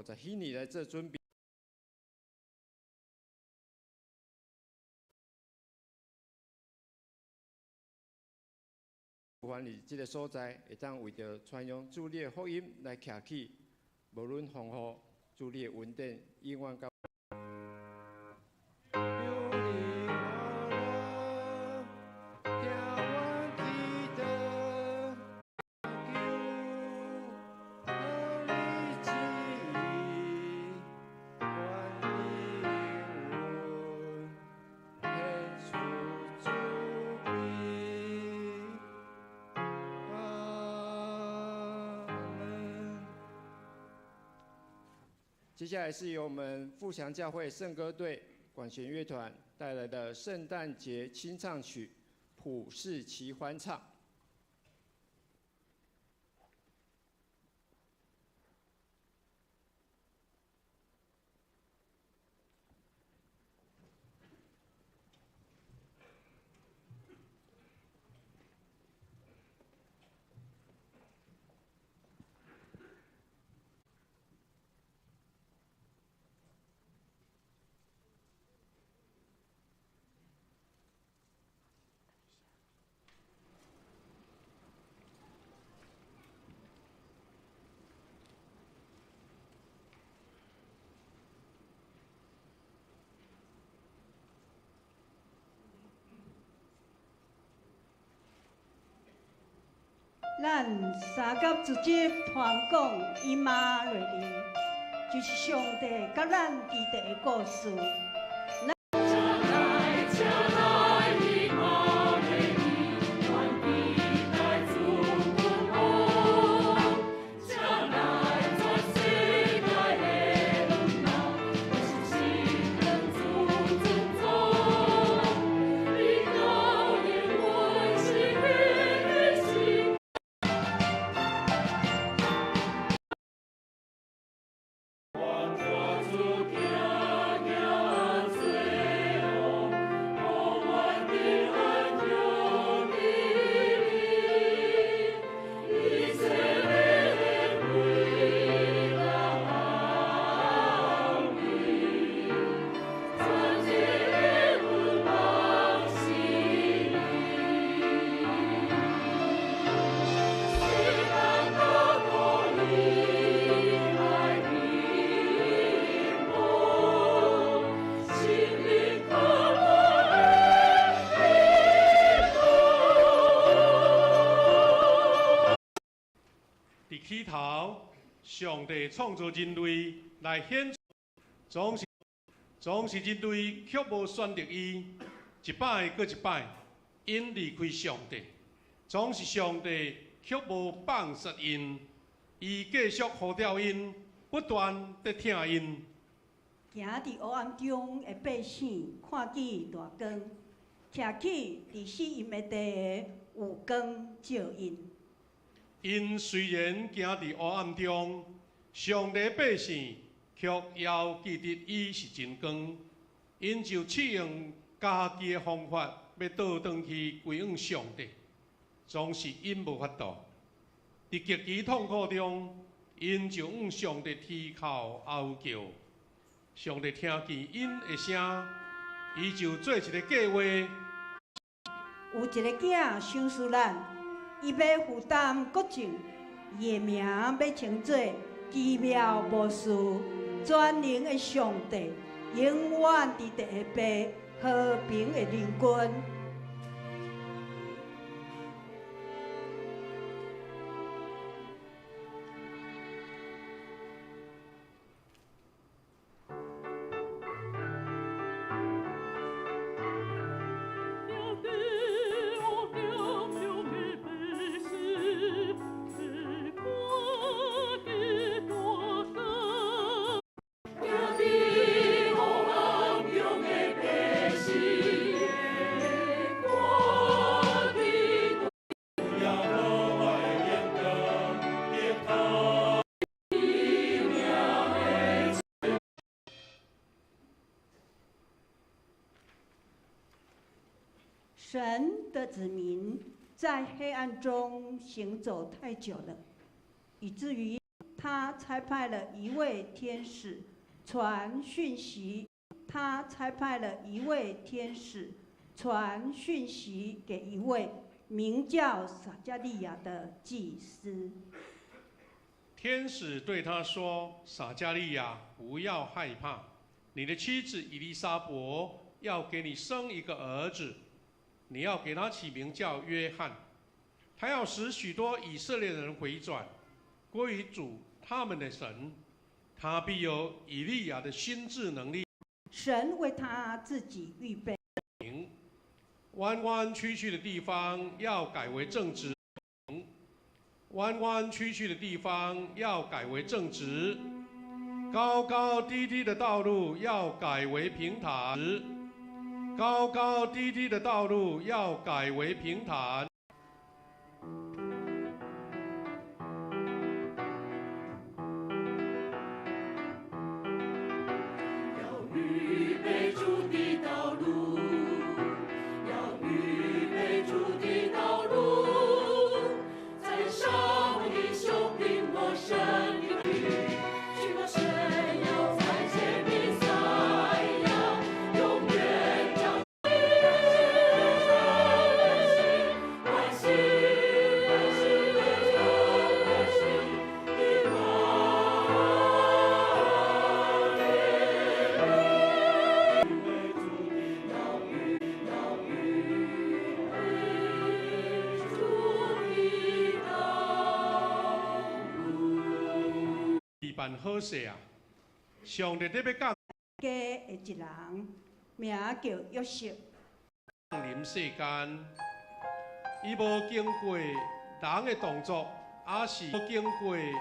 50禧年來做準備。凡佇這个所在，會當為著傳揚主你的福音來徛起，無論風雨，主你的恩典永遠佮。接下來是由我們富強教會聖歌隊管弦樂團帶來的聖誕節清唱曲《普世齊歡唱》。咱三甲一節傳講以馬內利，就是上帝佮咱佇地的故事。起頭，上帝創造人類來顯，總是人類卻無選擇伊，一擺閣一擺，𪜶離開上帝，總是上帝卻無放殺𪜶，伊繼續呼召𪜶，不斷佇疼𪜶。行佇黑暗中的百姓看見大光，徛起佇死蔭的地有光照𪜶。𪜶雖然行佇黑暗中，上帝百姓卻猶記得伊是真光，𪜶就試用家己的方法欲倒轉去歸向上帝，總是𪜶無法度。佇極其痛苦中，𪜶就向上帝啼哭哀叫，上帝聽見𪜶的聲，伊就做一个計劃。有一个囝賞賜咱。伊欲負擔國政，伊的名欲稱做奇妙謀士、全能的上帝、永遠佇地的父、和平的靈君。神的子民在黑暗中行走太久了，以至於他差派了一位天使傳訊息。他差派了一位天使傳訊息給一位名叫撒迦利亞的祭司。天使對他說：“撒迦利亞，不要害怕，你的妻子以利沙伯要給你生一個兒子，你要給他起名叫約翰。他要使許多以色列人回轉，歸於主他們的神。他必有以利亞的心志能力。神為他自己預備。彎彎曲曲的地方要改為正直，彎彎曲曲的地方要改為正直，高高低低的道路要改為平坦，高高低低的道路要改為平坦。要預備主的道路，要預備主的道路，在上的修平我神的去我神要再見彌賽亞，永遠掌歡喜歡喜歡喜的光。要預要預備主的道路。預辦好勢啊！上帝欲降家的一人，名叫約瑟。臨世間，伊無經過人的動作，抑是經過人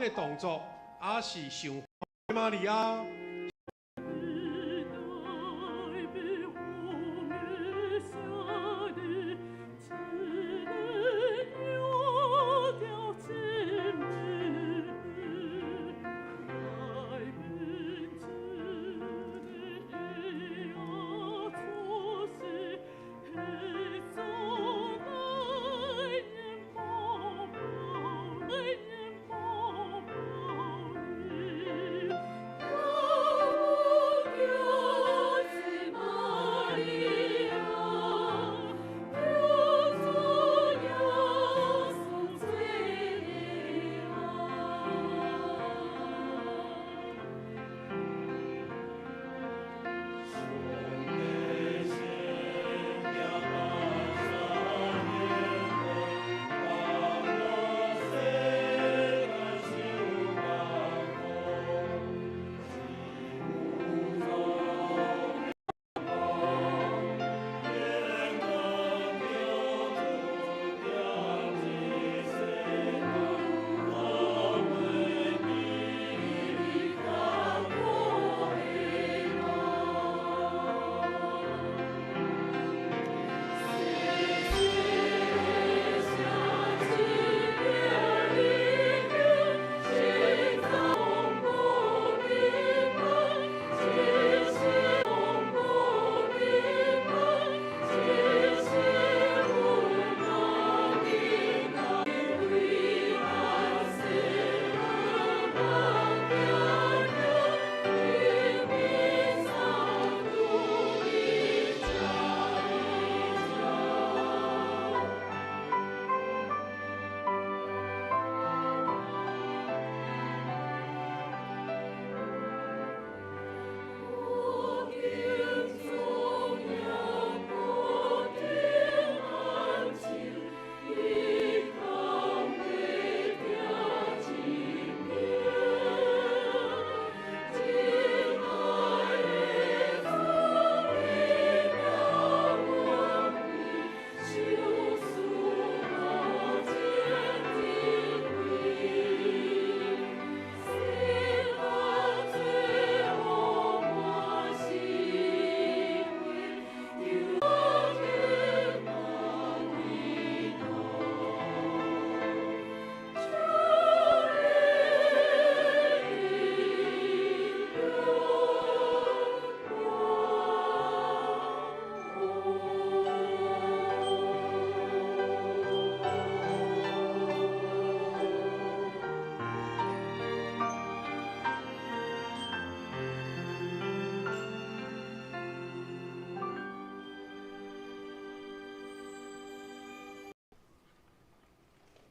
的動作，抑是想瑪利亞。 Oh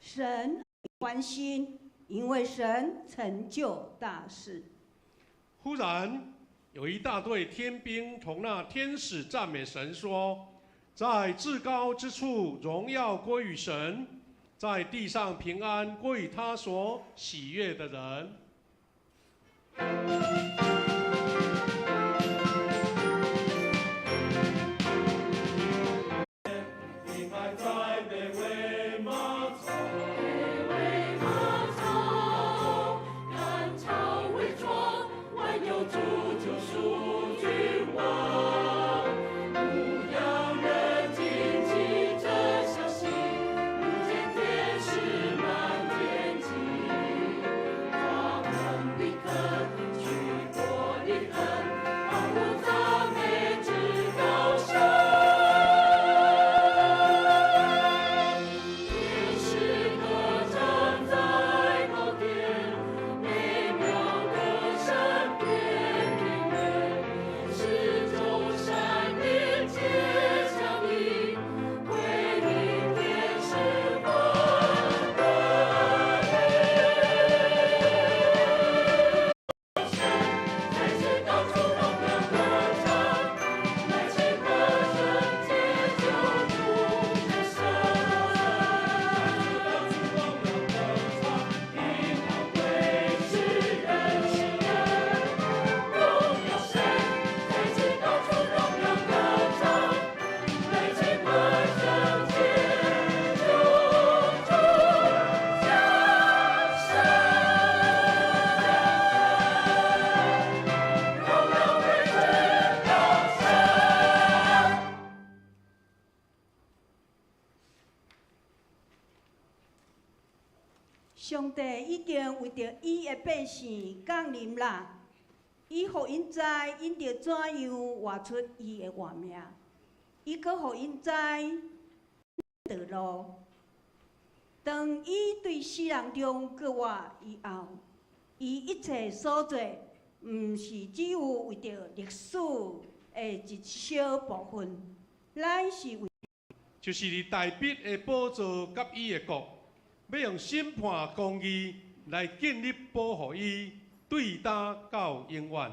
神歡心，因為神成就大事。忽然有一大隊天兵同那天使讚美神說：在至高之處榮耀歸於神，在地上平安歸於他所喜悅的人。上帝已經為著伊的百姓降臨啦，伊予𪜶知𪜶著怎樣活出伊的活命，伊閣予𪜶知道路。當伊對死人中復活以後，伊一切所做，毋是只有為著歷史的一小部分，乃是為就是佇大衛的寶座佮伊的國，欲用審判公義來建立保護伊，對今到永遠。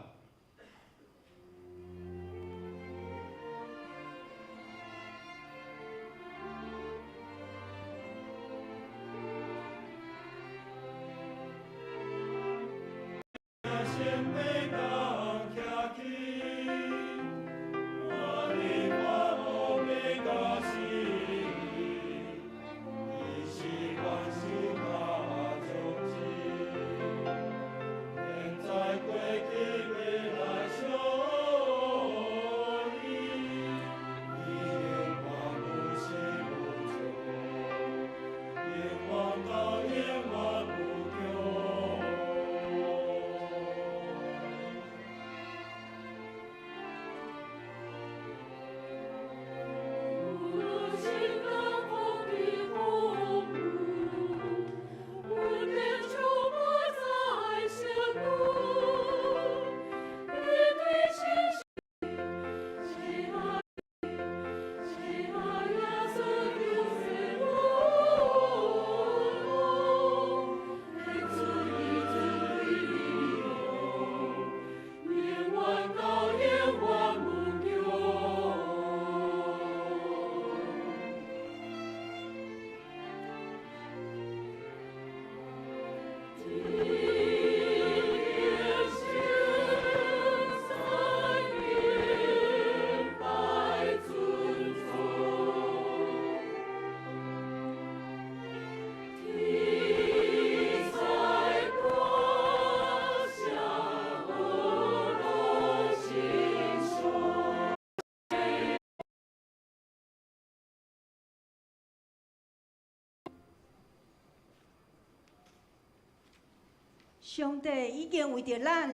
上帝已經為著咱，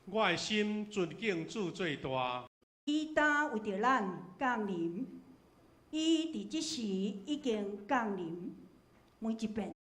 我的心尊敬主最大。伊當為著咱降臨，伊佇這時已經降臨。每一遍。